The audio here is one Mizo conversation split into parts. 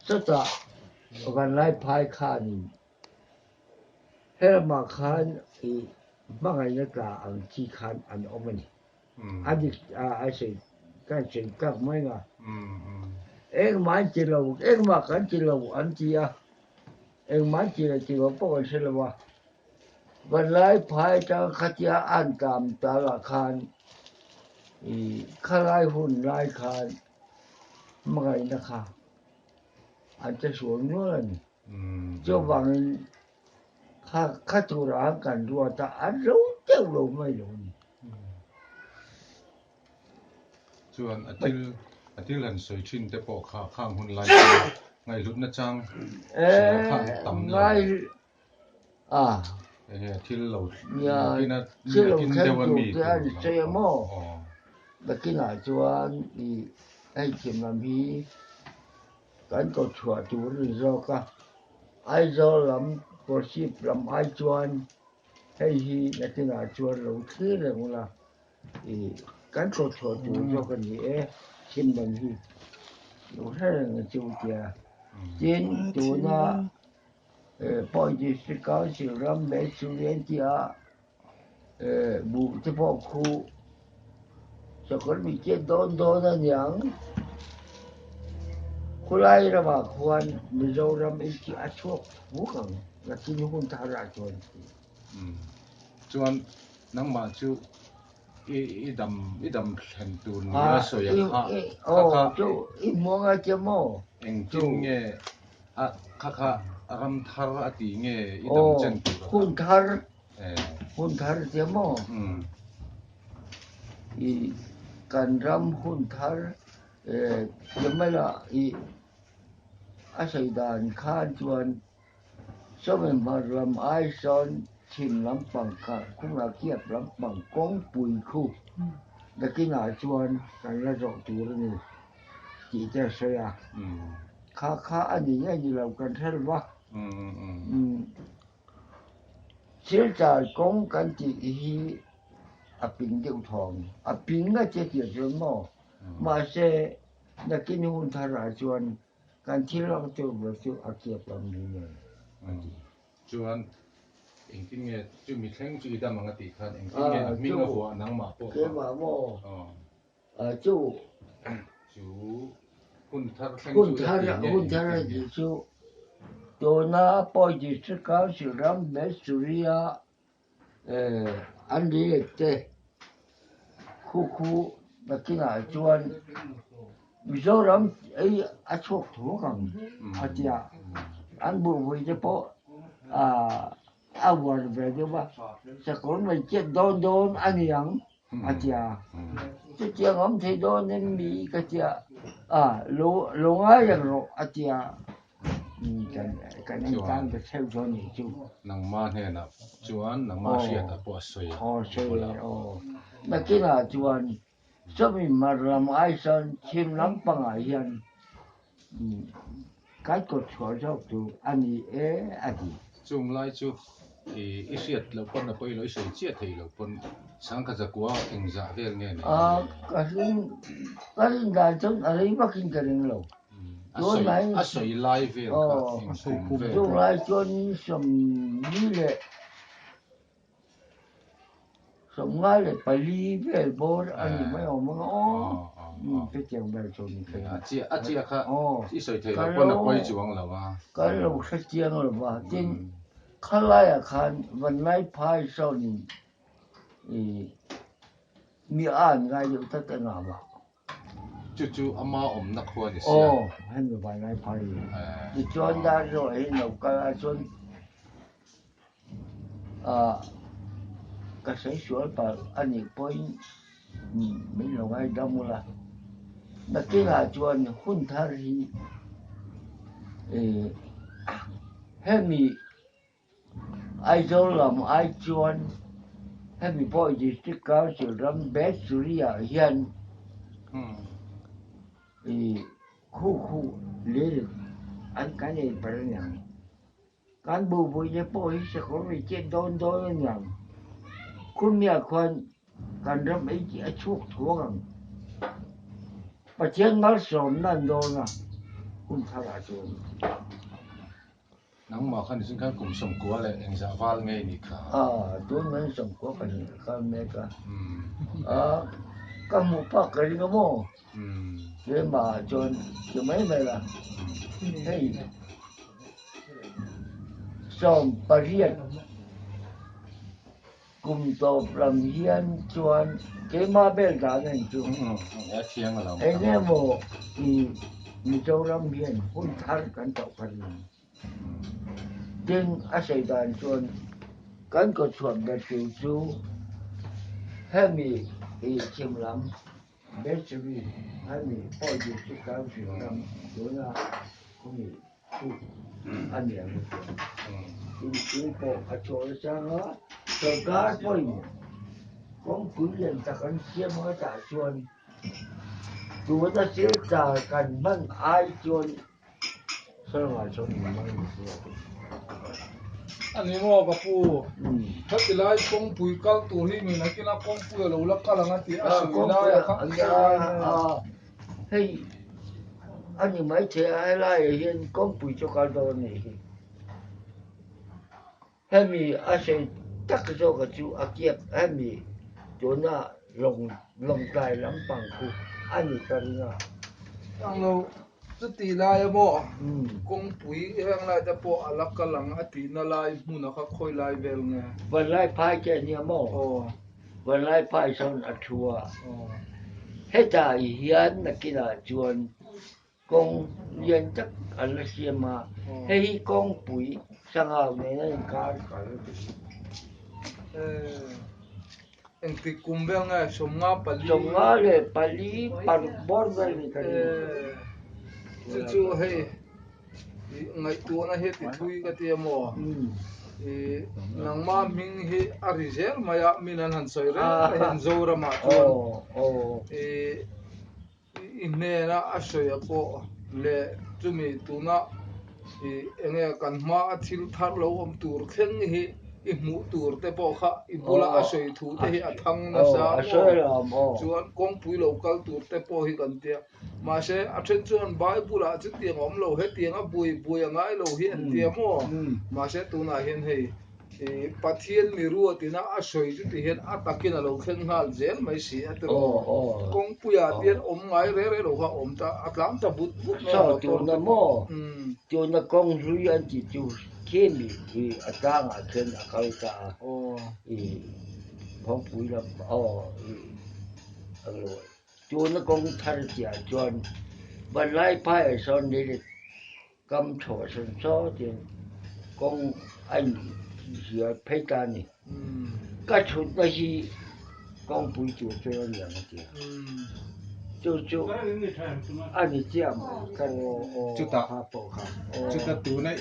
Chutah Vanlaiphai khanin helamah khan i hmangaihna tla ang chi khan an awm a ni. A dik a sawi kan sawi tak mai nga. Engmah an ti lo, engmah kan ti lo an ti a, engmah an ti lo tih loh pawh kan hre lo a. Vanlaiphai atanga khatia an tlam talah khan i khalai hun lai khan hmangaihna kha an che sual nual a ni. Chuvangin kha kha tura an kan ruat a, an lo deuh lo mai lo a ni. Chuan a thil a thil han sawi thin te pawh kha khang hun lai chu ngaihhlutna chang hria kha an tam lo. Enge thil lo nakin a nakin deuh a mi tur lam pawh aw. Nakinah chuan i hei thim lam hi kan ko chhuah tur a ni zawk a, Aizawl lam Kolasib lam ai chuan hei hi nakinah chuan lo thlir reng ula i kan ko chhuah tur zawk a ni e, thim lam hi lo hre reng ang che u tia. Tin, tuna. Pawi District Council ram leh Surian tia buh te pawh khu sakawr mi chiat dawn dawn a niang. Khulai ramah khuan Mizoram i chi a chhuak vuk ang nakin hun thar ah chuan. Chuan nangmah chu i dam i dam thlen tur nia sawi a kha kha kha chu i hmuang a che maw? Engtin nge a kha kha ram thar a ti nge i dam chen tur a kha? Hun thar hun thar che maw? I kan ram hun thar che mai la i a sawi dan khan chuan Sawmi hmar lam ai sawn chhim lampang kha khungah kiap lampang kawngpui khu nakinah chuan kan la zawh tur a ni tih te a sawi a. Kha kha a ni nge ni lo kan hre lo va. Silchar kawng kan tih hi a ping deuh thawng, a ping a che tir chuan maw? Mahse nakin hun tharah chuan Kan thil ang tur ber chu a kiap ang ni nen a ti. Chuan engtin nge chu mi thleng chu i dam ang a tih khan engtin nge a hming a vuah nangmah pawh kha. Keimah maw? Chu. Chu hun thar thleng chu a ti nge Hun thar a ti chu tuna Pawi District Council ram Mesuria An ri te khu khu nakinah chuan Mizoram ei a chhuak thuk ang a tia an buhpui te pawh a uar ve deuh a sakawr mai chiat dawn dawn a ni ang a tia chutiang awm thei dawn em mi ka tia lo lo ngai reng rawh a tia. Kan en tan ta theuh dawn nih chu. Nangma hnenah chuan nangma hriatah pawh a sawi a. Aw sawi e aw. Nakinah chuan sawmi mar lam ai sawn chhim lampangah hian kan kawt chhuah zawk tur a ni e a ti. Chung lai chu i hriat loh pawn a pawi lo, i sawi chiah thei lo pawn sangkhat zakua engzah vel nge nei ang le? Ka ring ka rin dan chuan a rei vakin ka ring lo. A sawi lai vel kha engkum vel. Chung lai chuan sawmli leh sawmnga leh pali vel bawr a ni mai awm ang aw. Chutiang vel chu ni thei a. A chiah kha i sawi thei lo pawn a pawi chuang lo a. Kan lo hre chiang lo va, tin khalaiah khan Vanlaiphai sawnin mi a an ngai deuh tlat engah mah. Chu chu ama awmna khua ni sia. Aw, hemi Vanlaiphai hi. Tichuan Darzo hi lo kal a chuan ka sawi sual palh a nih pawhin min lo ngaidam ula. Nakinah chuan hun thar hi hemi Aizawl lam ai chuan hemi pawh District Council ram Bethsuri-ah hian khu khu leh an kan ei palh a niang. Kan buhpui te pawh hi sakawr ri chet dawn dawn a niang. Khumia khuan kan ram ei tih a chhuak thuak ang. Pathian malsawmna an dawn a. Hun tharah chuan. Nangmah kha nichin khan kum sawmkua leh engzah val nge i nih kha? Aw, tun mai sawmkua ka nih kha mek a. A, ka hmuh phak ka ring a maw? Keimah chuan ti mai mai la, hei 18 kum tawp lam hian chuan keimah bel dan a ni chu. Eng nge maw i Mizoram hian hun thar kan tawh ka ring. Tin, a sawi dan chuan kan kawchhuak ber tur chu hemi i chhim lam Battery hemi pawh District Council ram tuna khumi chu a ni ang a tia. Tin, chu pawh a chhuah chang a, sorkar pawhin kawngpui lian tak an siam ang a tah chuan tuna silchar kan hman ai chuan A ni maw ka pu? Heti lai kawngpui kal tur hi min nakin a kawngpui a lo la kal ang a tih a sawi lai a kha Hei a ni maithei a helaiah hian kawngpui chu kal dawn a nih hi. Hemi a sawi tak zawka chu a kiap hemi tuna lawng lawngtlai lampang khu a ni ka ring a. Englo chuti lai a maw kawngpui heng lai te pawh a la kal ang a tihna lai hmun a kha khawi lai vel nge? Vanlai phai te a nia maw? Vanlai phai sawn a thu a. Hetah hian nakinah chuan Kawng lian tak an la siam a, hei hi kawngpui sangau nena inkar kal a ti. Engtik kum vel nge 54? 54 paruk bawr vel ni ka ring. Chu chu hei ngaihtuahna hi ti thui ka ti a maw? Nangma hming hi a ri zel mai a, min an han sawi reng a hian Zoramah chuan I hnena a sawi a pawh leh chumi tuna i enge kan hma a thil thar lo awm tur thleng hi i hmuh tur te pawh kha i bula a sawi thu te hi a thang nasa maw chuan kawngpui lo kal tur te pawh hi kan tia mahse a then chuan Bible ah chutiang a awm lo hetiang a buai buai a ngai lo hi an tia maw mahse tunah hian hei Pathian mi ruatina a sawi chu ti hian a takin a lo thleng nghal zel mai si a tiraw? Kawngpuiah te hian awm ngai reng reng lo kha a awm ta, a tlang ta vut vut mai a motor te pawh. Tuna maw? Tuna kawng hlui an tih chu khi mi hi a tlangah khian a kal ta a, i Phawngpui lam aw i a lo tuna kawng thar tihah chuan Vanlaiphaiah sawn leh Kam chhuah sawn sawtin kawng a inzial phei ta a ni. Ka chhutna hi kawngpui tur chu a ni ang a ti a. Chu chu a ni chiah mai ka Chutah pawh kha. Chuta tuna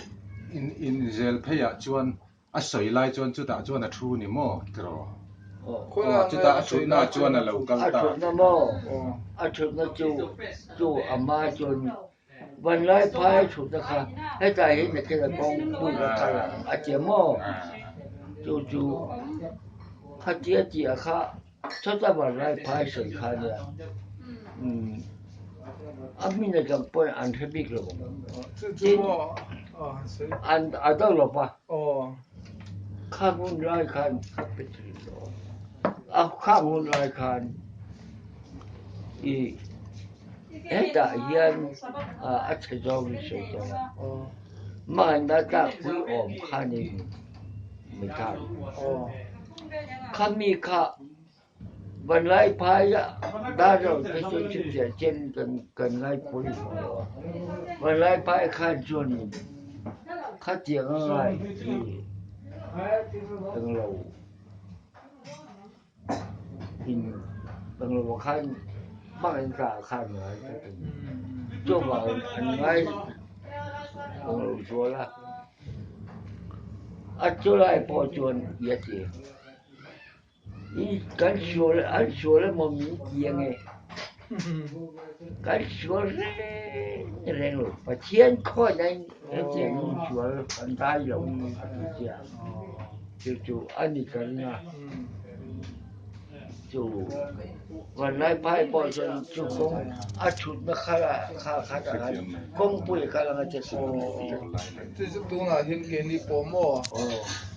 inzel pheiah chuan A sawi lai chuan chutah chuan a thu ni maw tiraw? Aw, chutah a thutna chuan a lo kal ta. A thutna maw? A thutna chu chu a hma chuan Vanlai phai a thutna kha hetah hian a thil a kawng pui a kal ang a tia maw? Chu chu khatia tih kha chawta Vanlai phai sawi kha nia. Umm a hmin atang pawhin an hre bik lo ang. Tin, an a do lo va. Khang hun lai khan ka pe thin lo a. Khang hun lai khan i hetah hian a chhe zawngin sawi tawh a. Mahna tlakpui awm khanin mi than. Khami kha Vanlai phaia dar lo te chu chutiang chen kan ngaipawimawh lo a. Vanlai phai khan chuanin khatiang a ngai hi englo in englo khan hmangin tah khan ngai ka ti. Chuvangin an ngai englo zual a. A chulai pawh chuan i a ti. Kan sual an sual emaw min ti ange kan sual reng reng lo Pathian khawngaih hetiang in sual kan dai lo a ti chiah chu chu a ni ka ring a. Chu Vanlaiphai pawh chuan chu kawng a thutna kha kha kha tah khan kawngpui a kal anga che chu. Chu chu tunah hian keini pawh maw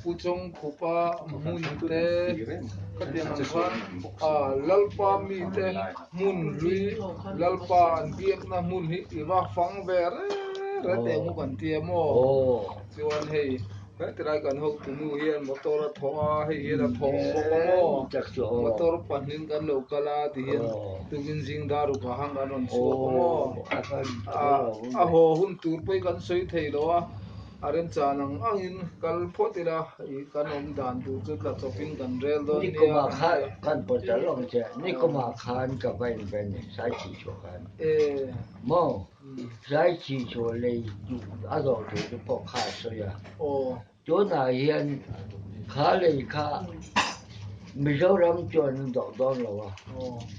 Pu Chawngkhupa hmun te khatiang ang khan Lalpa mite hmun hlui Lalpa an biakna hmun hi i va fang ve reng reng teh ang u kan tia maw chuan hei Hetilai kan hotunu hian motor a thawh a, hei hian a thawh bawk a maw? Motor pahnih kan lo kal a ti hian tukin zing dar rukah khan kan rawn chhuak a maw? A haw hun tur pawh hi kan sawi thei lo a, a remchan ang angin kal phawt ila ih kan awm dan tur chu tla chawpin kan rel dawn nia. Nikumah khan kan pawt ta lawk che, nikumah khan ka va inven Saichhi chhuah khan maw? Zaichi chu lei duh a zawh tur te pawh kha a sawi a. Tunah hian kha lei kha Mizoram chuan an dawh dawn lo a,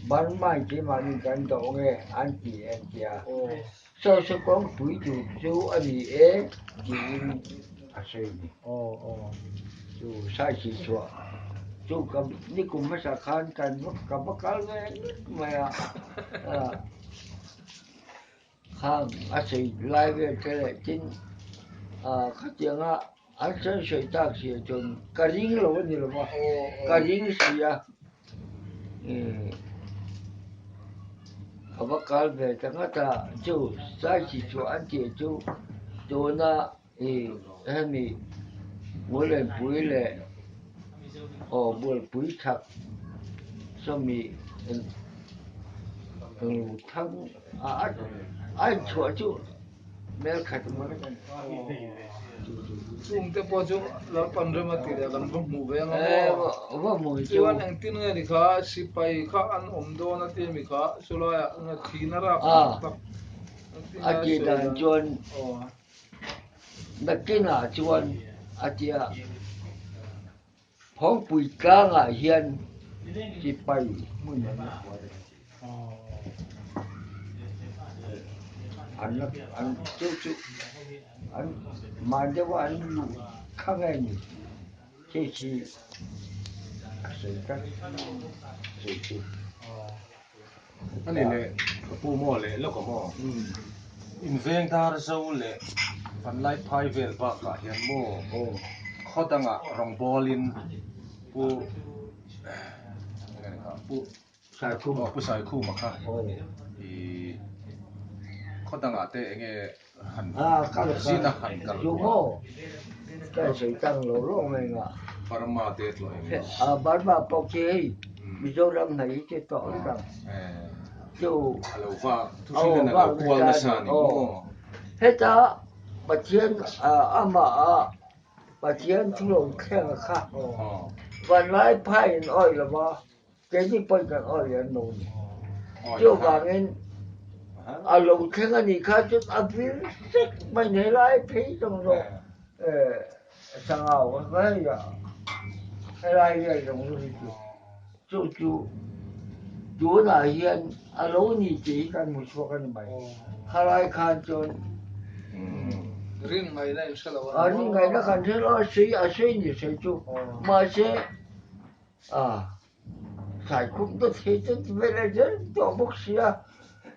Burma in keimahni kan dawh nge an ti en tia. Saw saw kawngpui tur chu a ni e tiin a sawi a ni. Chu Zaichi chhuah chu ka nikum hmasa khan ka va kal ve ngawt mai a. Khang a sawi lai vel te leh tin khatianga an sawi sawi tak si ah chuan ka ring lo a ni lo va, ka ring si a, ka va kal ve ta nghat a, chu Saichi chu an tih chu tuna hemi Bualenpui leh aw Bualpui chhak sawmi thang a inchhuah chu hmel khat a ni. Chungte pawh chu Lalpan rem a tih leh kan va hmuh ve ang a maw? Chuan engtin nge ni kha sipai kha an awm dawn a tia mi kha chulaiah thihna rap tak tak. A tih dan chuan nakinah chuan a tia Phawngpui tlangah hian sipai hmun an la khuar a ni. An chu chu an mah deuha an luh kha nge ni hei hi a sawi tlat sawi chu. A ni leh ka pu maw leh lawk a maw? In veng dar zo leh Vanlai phai vel bakah hian maw khaw dangah rawngbawlin Pu Pu Pu Saikhuma kha i khaw dangah te enge han zin a han kal kual. Burma te tlawh eng emaw. Burma pawh khi hei Mizoram hna hi chu tawh vek ang. Chu a lo vak thu hrilh in a lo kual nasa a ni maw? Heta Pathian amah a Pathian thu lo thleng a kha vanlai phai in awih lo va Keini pawn kan awih lem lo a ni. Chuvangin a lo thleng a nih kha chuan a vir sek mai ni helai phei zawng zawng sangau hei a helai vel zawng zawng hi chu chu chu tunah hian a lo ni tih hi kan hmu chhuak a ni mai. Khalai khan chuan Rin ngaihna in hre lo a ni maw? Rin ngaihna kan hre lo a, a sawi ni sawi chu mahse A, Saikhum te thei te ti vel a zel tawh bawk sia,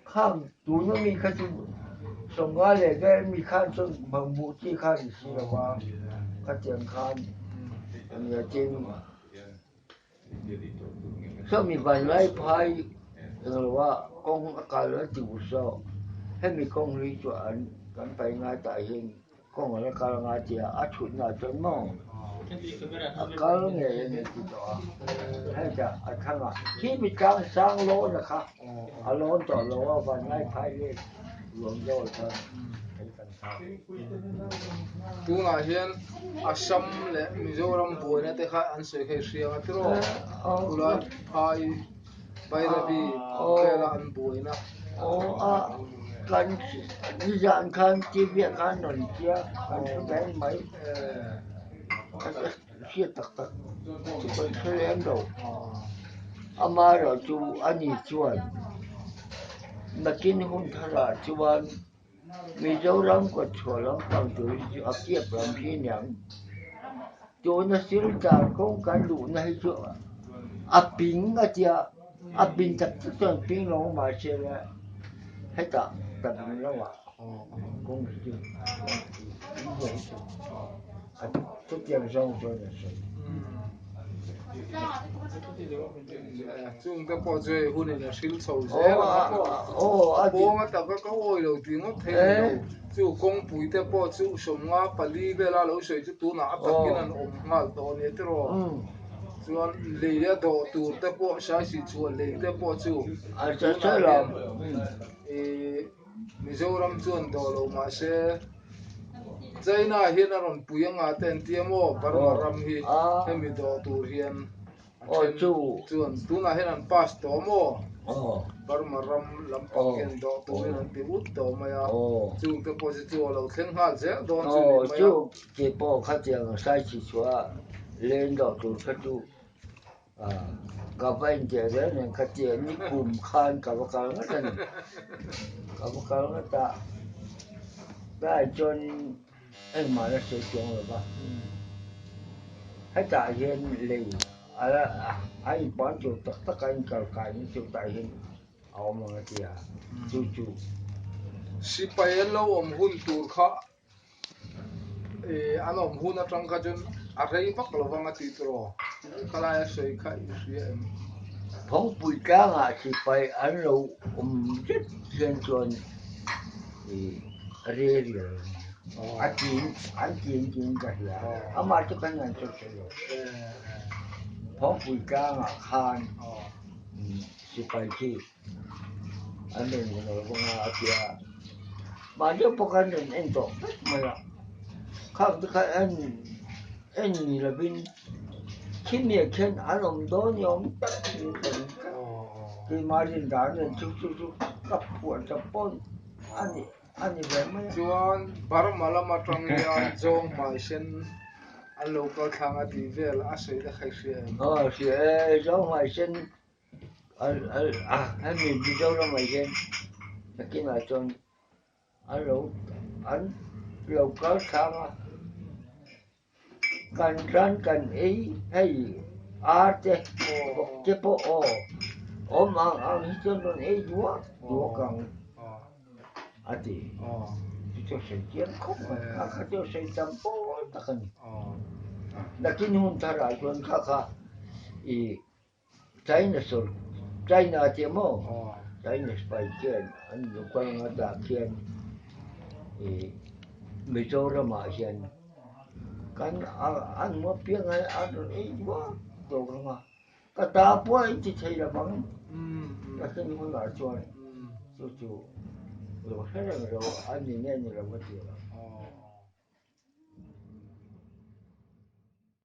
khang tuna mi kha chu sawmnga leh vel mi khan chuan hmangbuh chi kha a ni si lo va, khatiang khan a nia tin sawmi vanlai phai englo a kawng a kal a ti bu saw, hemi kawng hlui chu an kan pai ngai tah hian Kawng a la kal anga tia a thutna chuan maw a kal ngei a ni ti tawh a, hetah a thlang a, khi mi tlang sang lawn a kha a lawn tawh lo a, vanlai phai leh ruam zawh chuan hei kan thlang. Tunah hian Assam leh Mizoram buaina te kha an sawi kha i hria ang a tiraw? Khulai phai Bairabi vela an buaina. Aw a kan nizan khan TV ah khan rawn tia kan hre mai mai ka hriat tak tak chu kan hre lem lo amaherawhchu ani chuan nakin hun tharah chuan Mizoram kawtchhuah lampang tur hi chu a kiap lam hi aniang. Tuna silchar kawng kan luhna hi chu. A ping a tia, a pin tak tak chuan ping lo mahse le hetah ka ding lo a, kawng hi chu chutiang zawng chuan a sawi. Chungte pawh chu hei hunin a hril chho zel ang a maw? Pawng a taka ka awi lo tih ngawt thei a ni lo. Chu kawngpui te pawh chu sawmnga pali vela lo sawi chu tunah a takin an awm nghal tawh a ni tiraw? Chuan lei a dawh tur te pawh saisi chhuah lei te pawh chu tunah hian ih Mizoram chuan dawh lo mahse China hian a rawn pui anga te an tia maw Burma ram hi hemi dawh tur hian a then chuan tunah hian an pass tawh maw Burma ram lampang hian dawh turin an ti ut tawh mai a chung te pawh chu chu a lo thleng nghal zel dawn chu ni mai a. Tih pawh khatiang saisi chhuah len dawh tur kha chu ka va intiah zel nen khatia nikum khan ka va kal ngat a ni. Ka va kal ngat a, tlai chuanin engmah la sawi chuang lo va, hetah hian lei a inpan tur tak tak a inkal kaina chu tah hian a awm ang a ti a, chu chu. Sipai an lo awm hun tur kha An awm hun atang kha chuan a rei vak lo vang a tih tur aw. Khalai a sawi kha i hria em? Phawngpui tlangah sipai an lo awm zet hian chuan a rei riau a tin an tin tiin ka hria. Amah chu kan han sawi thei lo. Phawngpui tlangah khan sipai khi An rawn rawn lo vang a, a ti a. Mahni pawh khan rawn en tawh vek mai a. Khang te kha en en ni lovin khimiah khian an awm dawn ni awm tak niin ka ring tlat. Keimah rin dan nen chu chu chu ka phuah chap pawn a ni a ni ve mai a. Chuan Burma lam atang hian zawng hmai sen an lo kal thlang a tih vel a sawi te kha i hria em? Aw hria e, zawng hmai sen Hemi Mizoramah hian nakinah chuan an lo an lo kal thlang a, kan ran kan ei hei ar te vawk te pawh aw awm ang ang hi chuan rawn ei duak duak ang a ti. Chu chu a sawi chiang khawp mai, kha kha chu a sawi tam pawl tak a ni. Nakin hun tharah chuan kha kha ih. China sawr China tih maw China sipai khian an lokal anga tah khian ih Mizoram ah hian kan an hmu apiang a an rawn ei duak duak ang a ka ta pawh a inti thei lo vang ka hlim hunah chuan chu chu lo hre reng lo a ni nge ni lo ka ti lo.